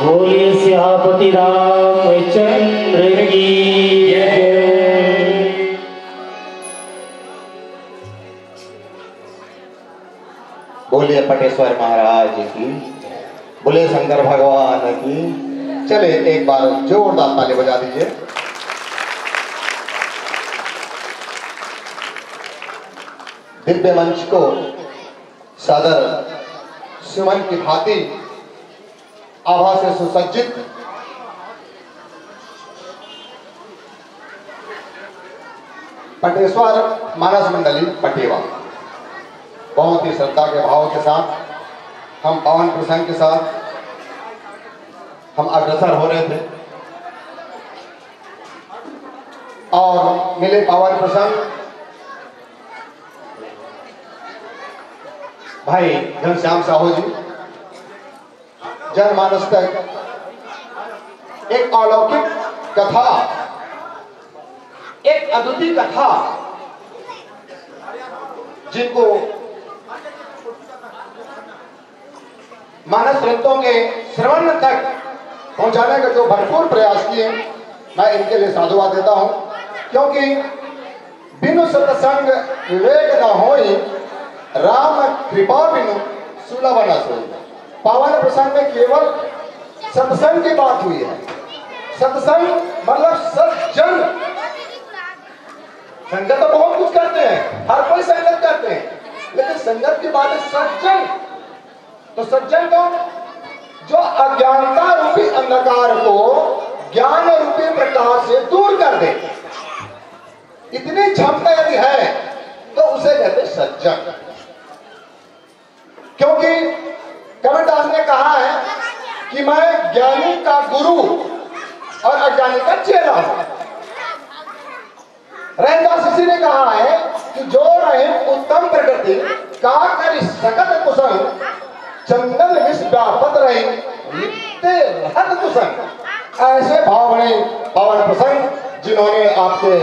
बोलिए सियापति रामचंद्र की जय। बोलिए पटेश्वर महाराज की, बोलिए शंकर भगवान की। चलिए एक बार जोरदार ताली बजा दीजिए। दिव्य मंच को सादर सुमन की भांति आभा से सुसज्जित पटेश्वर मानस मंडली पटेवा, बहुत ही श्रद्धा के भाव के साथ हम पावन प्रसंग के साथ हम अग्रसर हो रहे थे और मिले पावन प्रसंग भाई घनश्याम साहू जी। जनमानस तक एक अलौकिक कथा, एक अद्वितीय कथा, जिनको मानस रत्नों के श्रवण तक पहुंचाने का जो भरपूर प्रयास किए, मैं इनके लिए साधुवाद देता हूं, क्योंकि बिनु सत्संग विवेक न होई, राम कृपा बिनु सुलभ न सोई। पावन प्रसंग में केवल सत्संग की बात हुई है। सत्संग मतलब सज्जन। संगत तो बहुत कुछ करते हैं, हर कोई संगत करते हैं, लेकिन संगत की बात है सज्जन। तो सज्जन कौन? जो अज्ञानता रूपी अंधकार को ज्ञान रूपी प्रकाश से दूर कर दे, इतनी क्षमता यदि है तो उसे कहते सज्जन। क्योंकि कबीरदास ने कहा है कि मैं ज्ञानी का गुरु और अज्ञानी का चेला हूं। रैदास ऋषि ने कहा है कि जो रहे उत्तम प्रकृति, का करि सकत कुसंग, चंदन विष व्यापत रही नित्य रहत कुसंग। ऐसे भाव बने पावन प्रसंग, जिन्होंने आपके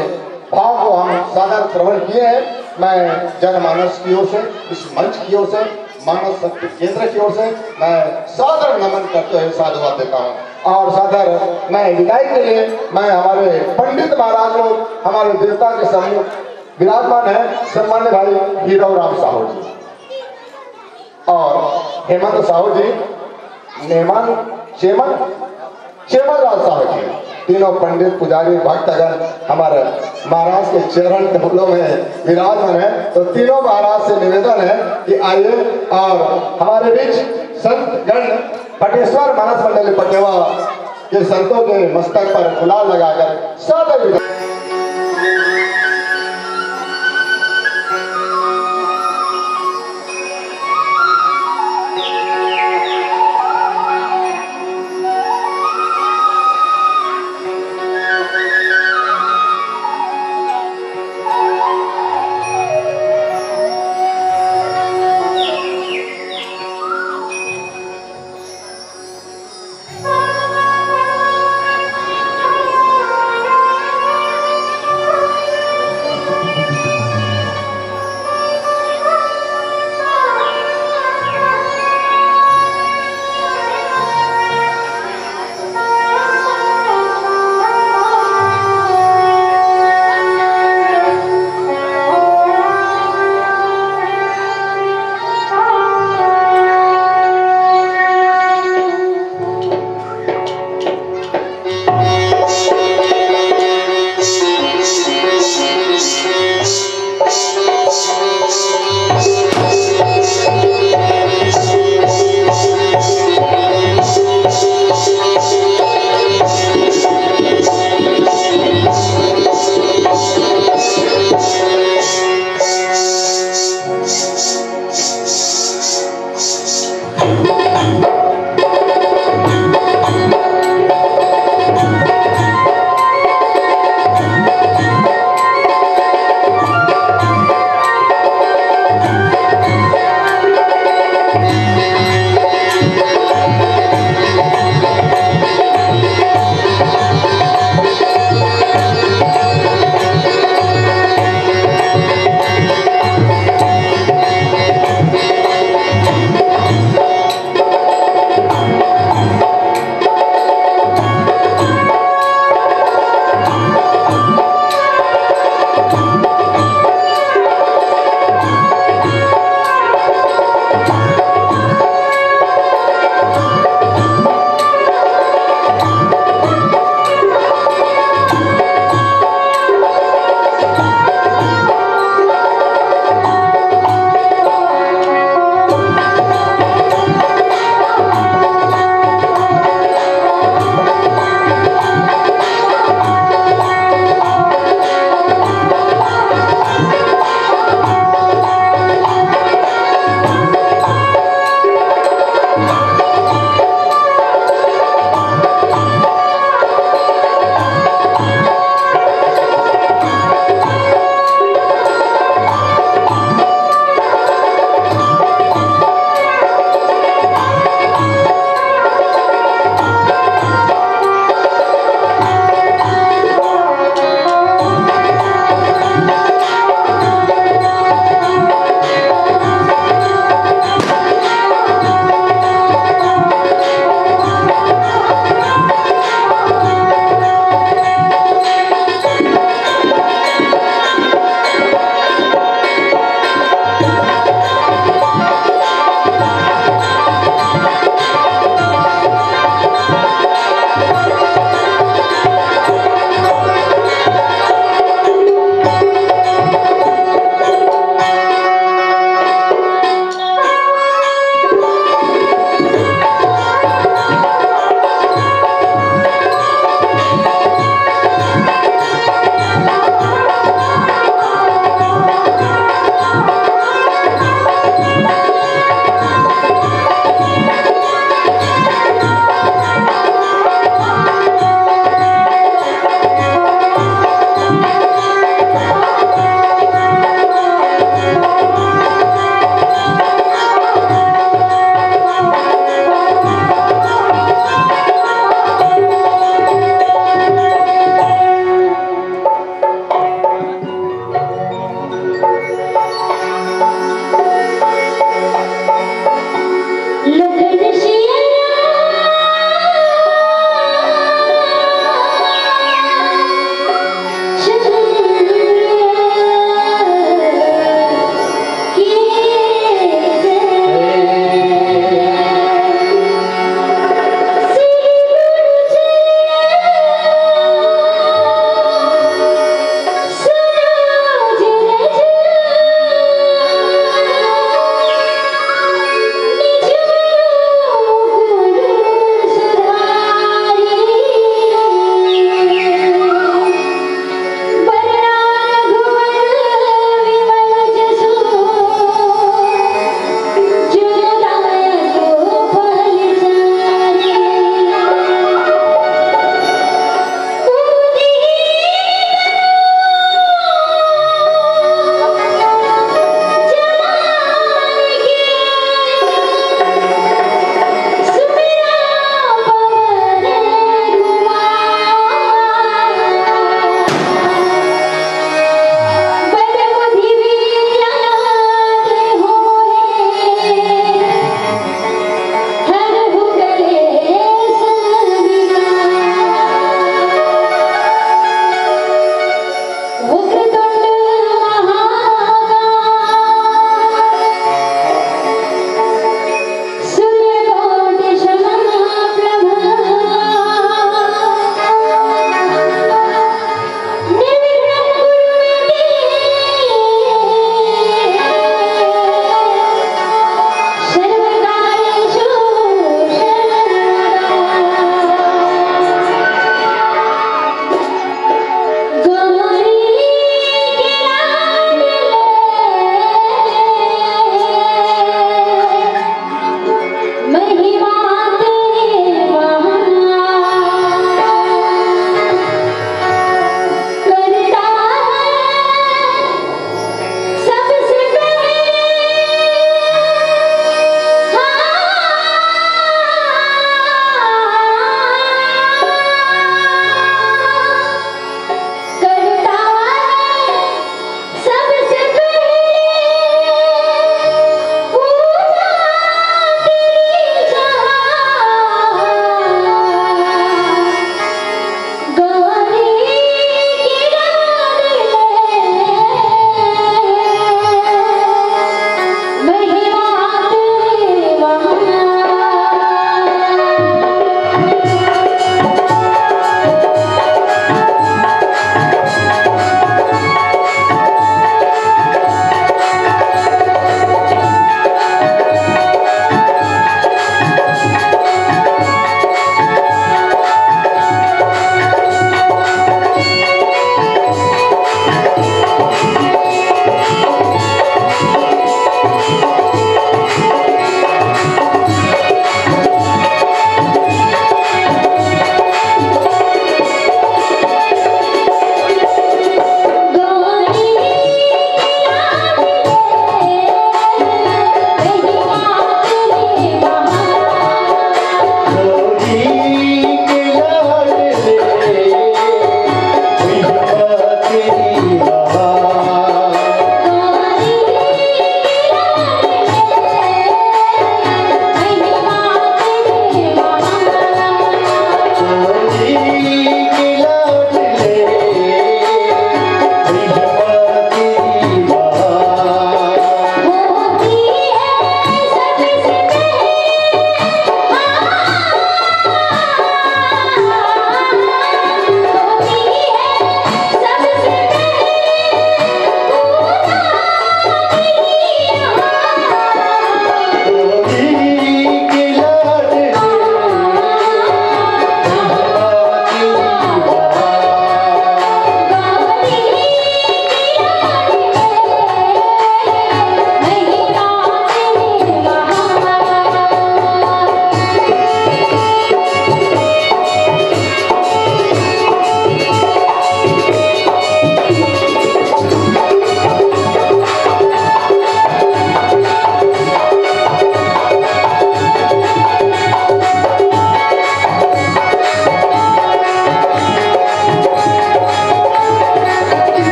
भाव को हम सादर श्रवण किए हैं। मैं जनमानस की ओर से, इस मंच की ओर से, मानस शक्ति केंद्र की ओर से मैं सादर नमन करते हुए साधुवाद देता हूँ। और सादर मैं विदाई के लिए मैं हमारे पंडित महाराज को हमारे देवता के सम्मुख विराजमान है, सम्मान्य भाई हीरो राम साहू जी और हेमंत साहू जी, नेमान चेमन, चेमन लाल साहू जी, तीनों पंडित पुजारी भक्तगण हमारे महाराज के चरण कमलों में विराजमान है। तो तीनों महाराज से निवेदन है कि आइए और हमारे बीच संत गण पटेश्वर मानस मंडली पटेवा के संतों के मस्तक पर गुलाल लगाकर सादर विदाई।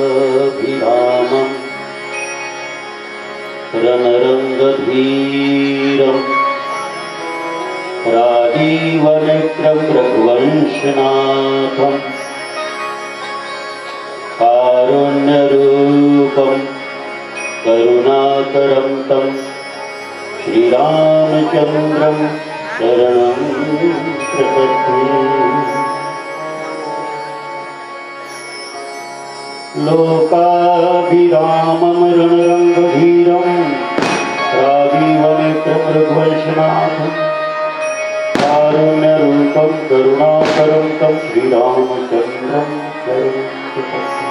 लोकाभिरामं रणरङ्गधीरं राजीवनेत्रं रघुवंशनाथं कारुण्यरूपं करुणाकरं तं श्रीरामचन्द्रं शरणं प्रपद्ये। लोकाभिरामं रणरङ्गधीरं राजीवनेत्रं रघुवंशनाथं कारुण्यरूपं करुणाकरं तं श्रीरामचन्द्रं शरणं प्रपद्ये।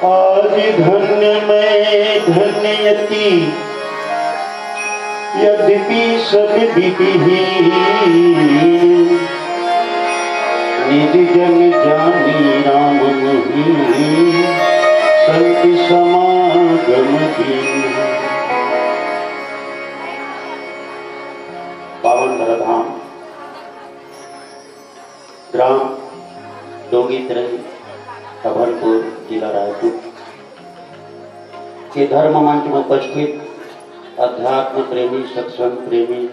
आज धन्य मैं धन्य यति, यद्यपि सब विधिहीन। निज जन जानी राम मोहि, संत समागम दीन। पावन धरा धाम, ग्राम डोंगी तरई, अभनपुर, जिला रायपुर के धर्म मंच में उपस्थित अध्यात्म प्रेमी, सत्संग प्रेमी,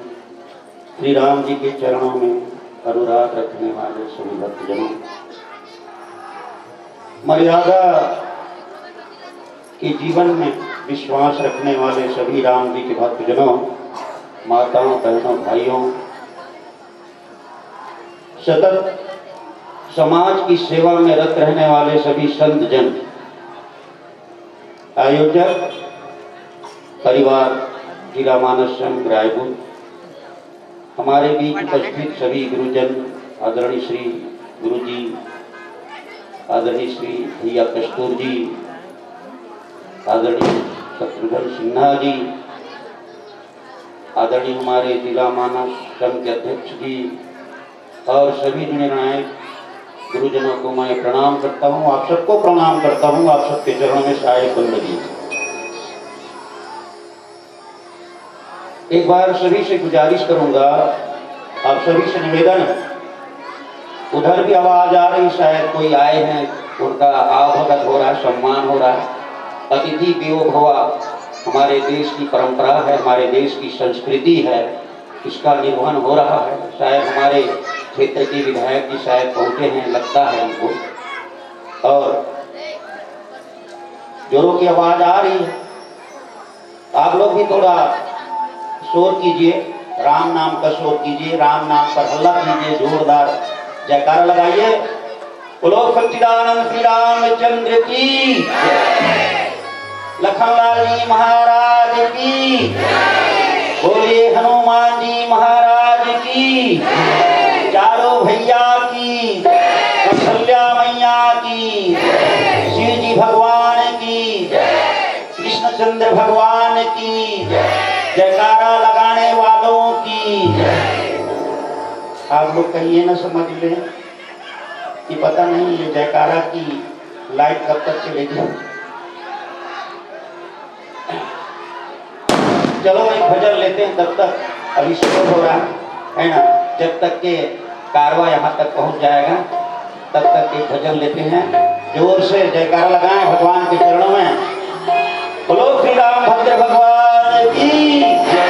श्री राम जी के चरणों में अनुराग रखने वाले सभी भक्तजनों, मर्यादा के जीवन में विश्वास रखने वाले सभी राम जी के भक्तजनों, माताओं, बहनों, भाइयों, सतत समाज की सेवा में रत रहने वाले सभी संत जन, आयोजक परिवार, जिला मानस संघ रायपुर, हमारे बीच उपस्थित सभी गुरुजन, आदरणीय श्री गुरु जी, आदरणीय श्री भैया कस्तूर जी, आदरणीय शत्रुघ्न सिन्हा जी, आदरणीय हमारे जिला मानस संघ के अध्यक्ष जी और सभी निर्णायक गुरुजनों को मैं प्रणाम करता हूँ। आप सबको प्रणाम करता हूँ। आप सबके चरणों में साय बंदगी है। एक बार सभी से गुजारिश करूंगा, आप सभी से निवेदन है, उधर भी आवाज आ रही, शायद कोई आए हैं, उनका आवभगत हो रहा है, सम्मान हो रहा है। अतिथि देवो भवा हमारे देश की परंपरा है, हमारे देश की संस्कृति है, इसका निर्वहन हो रहा है। शायद हमारे क्षेत्र के विधायक जी शायद पहुंचे हैं, लगता है हमको। और जोरों की आवाज आ रही है, आप लोग भी थोड़ा शोर कीजिए, राम नाम का शोर कीजिए, राम नाम पर हल्ला कीजिए, जोरदार जयकारा लगाइए। बोलो सच्चिदानंद श्री रामचंद्र की, लखनलाल जी महाराज की, बोलिए हनुमान जी महाराज की, चारों भैया की, कौशल्या मैया की, शिव जी भगवान की, कृष्णचंद्र भगवान की, जयकारा लगाने वालों की। आप लोग कहीं ये ना समझ लें कि पता नहीं ये जयकारा की लाइट कब तक चलेगी। चलो, एक भजन लेते हैं, तब तक अभी शुरू हो रहा है ना, जब तक के कारवा यहाँ तक पहुँच जाएगा, तब तक एक भजन लेते हैं। जोर से जयकारा लगाएं भगवान के चरणों में। बोलो श्री रामभद्र भगवान की जय।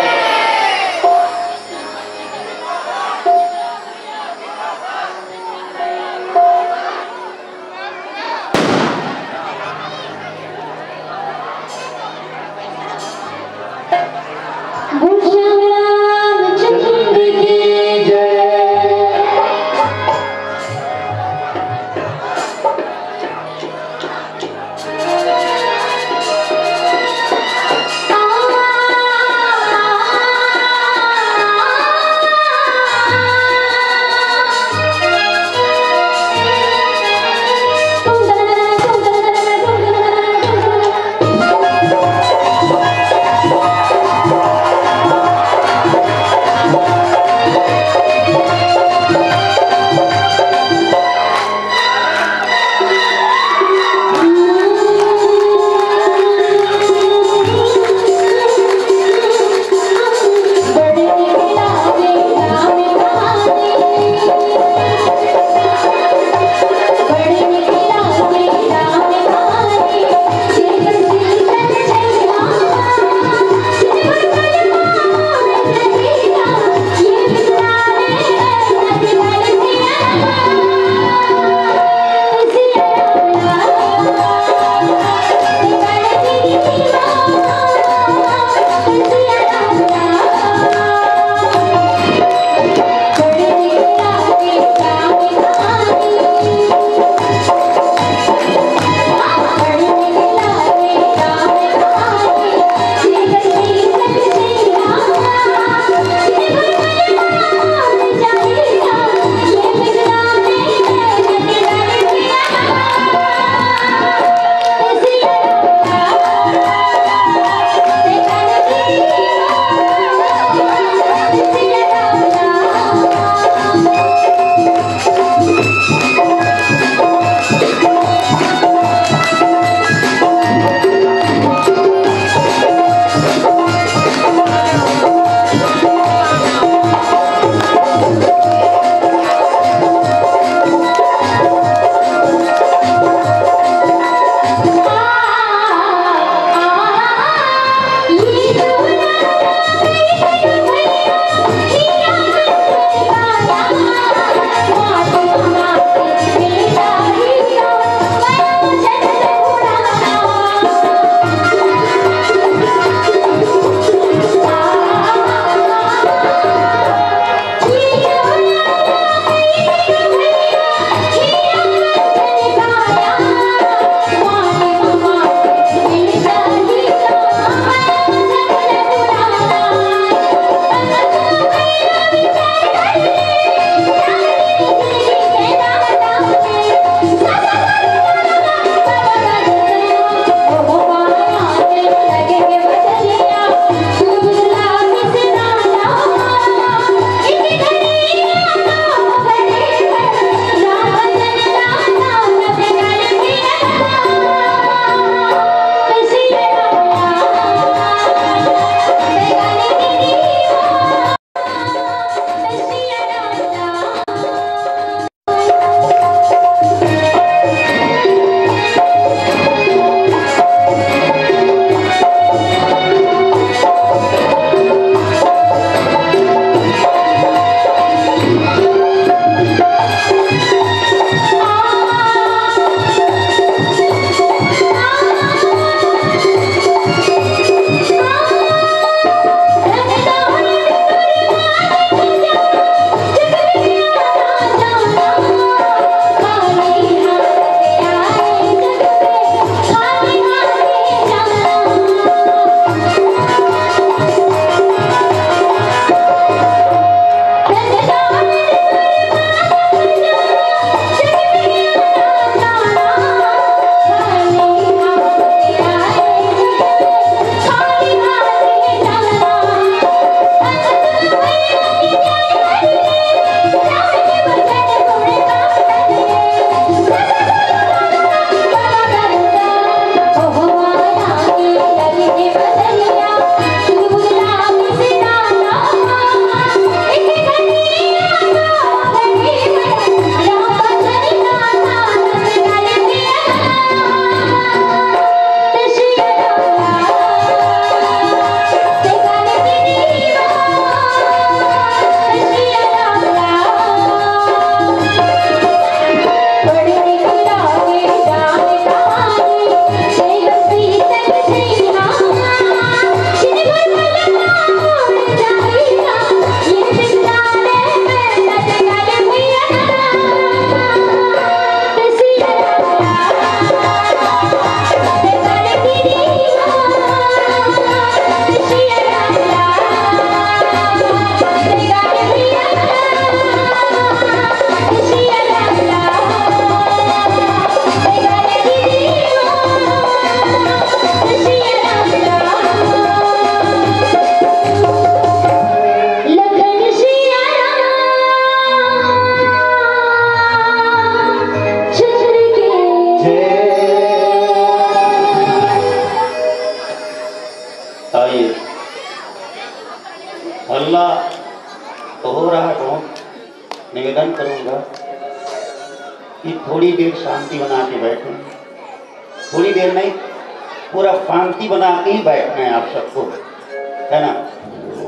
थोड़ी देर शांति बना के बैठे, थोड़ी देर नहीं, पूरा शांति बना के ही बैठना है आप सबको, है ना?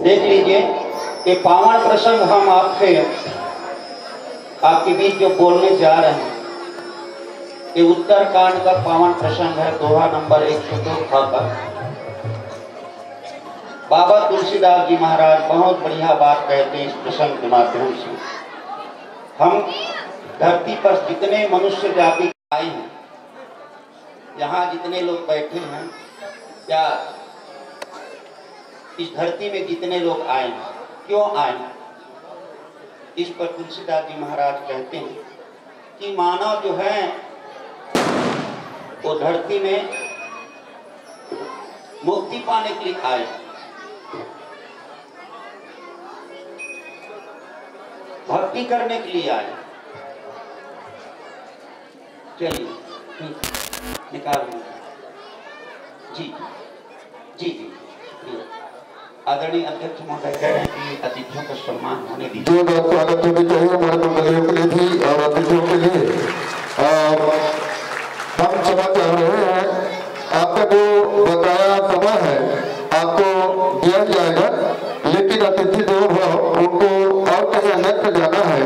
देख लीजिए, ये पावन प्रसंग हम आपसे, आपके बीच जो बोलने जा रहे हैं, ये उत्तरकांड का पावन प्रसंग है, दोहा नंबर एक सौ दो का। बाबा तुलसीदास जी महाराज बहुत बढ़िया बात कहते हैं इस प्रसंग के माध्यम से। हम धरती पर जितने मनुष्य जाति आए हैं, यहाँ जितने लोग बैठे हैं, या इस धरती में जितने लोग आए हैं, क्यों आए हैं, इस पर तुलसीदास जी महाराज कहते हैं कि मानव जो है, वो धरती में मुक्ति पाने के लिए आए, भक्ति करने के लिए आए। चलिए, ठीक, निकाल लीजिए। जी, जी, जी, जी। आदरणीय अध्यक्ष महोदय कह रहे हैं कि अतिथियों का सम्मान होने दीजिए। जोरदार स्वागत होना चाहिए हमारे मंडलियों के लिए भी और अतिथियों के लिए। और हम क्षमा चाह रहे हैं, आपका जो बकाया समय है आपको दिया जाएगा, लेकिन अतिथि देवो भव, उनको और कहीं अन्यत्र जाना है,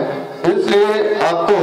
इसलिए आपको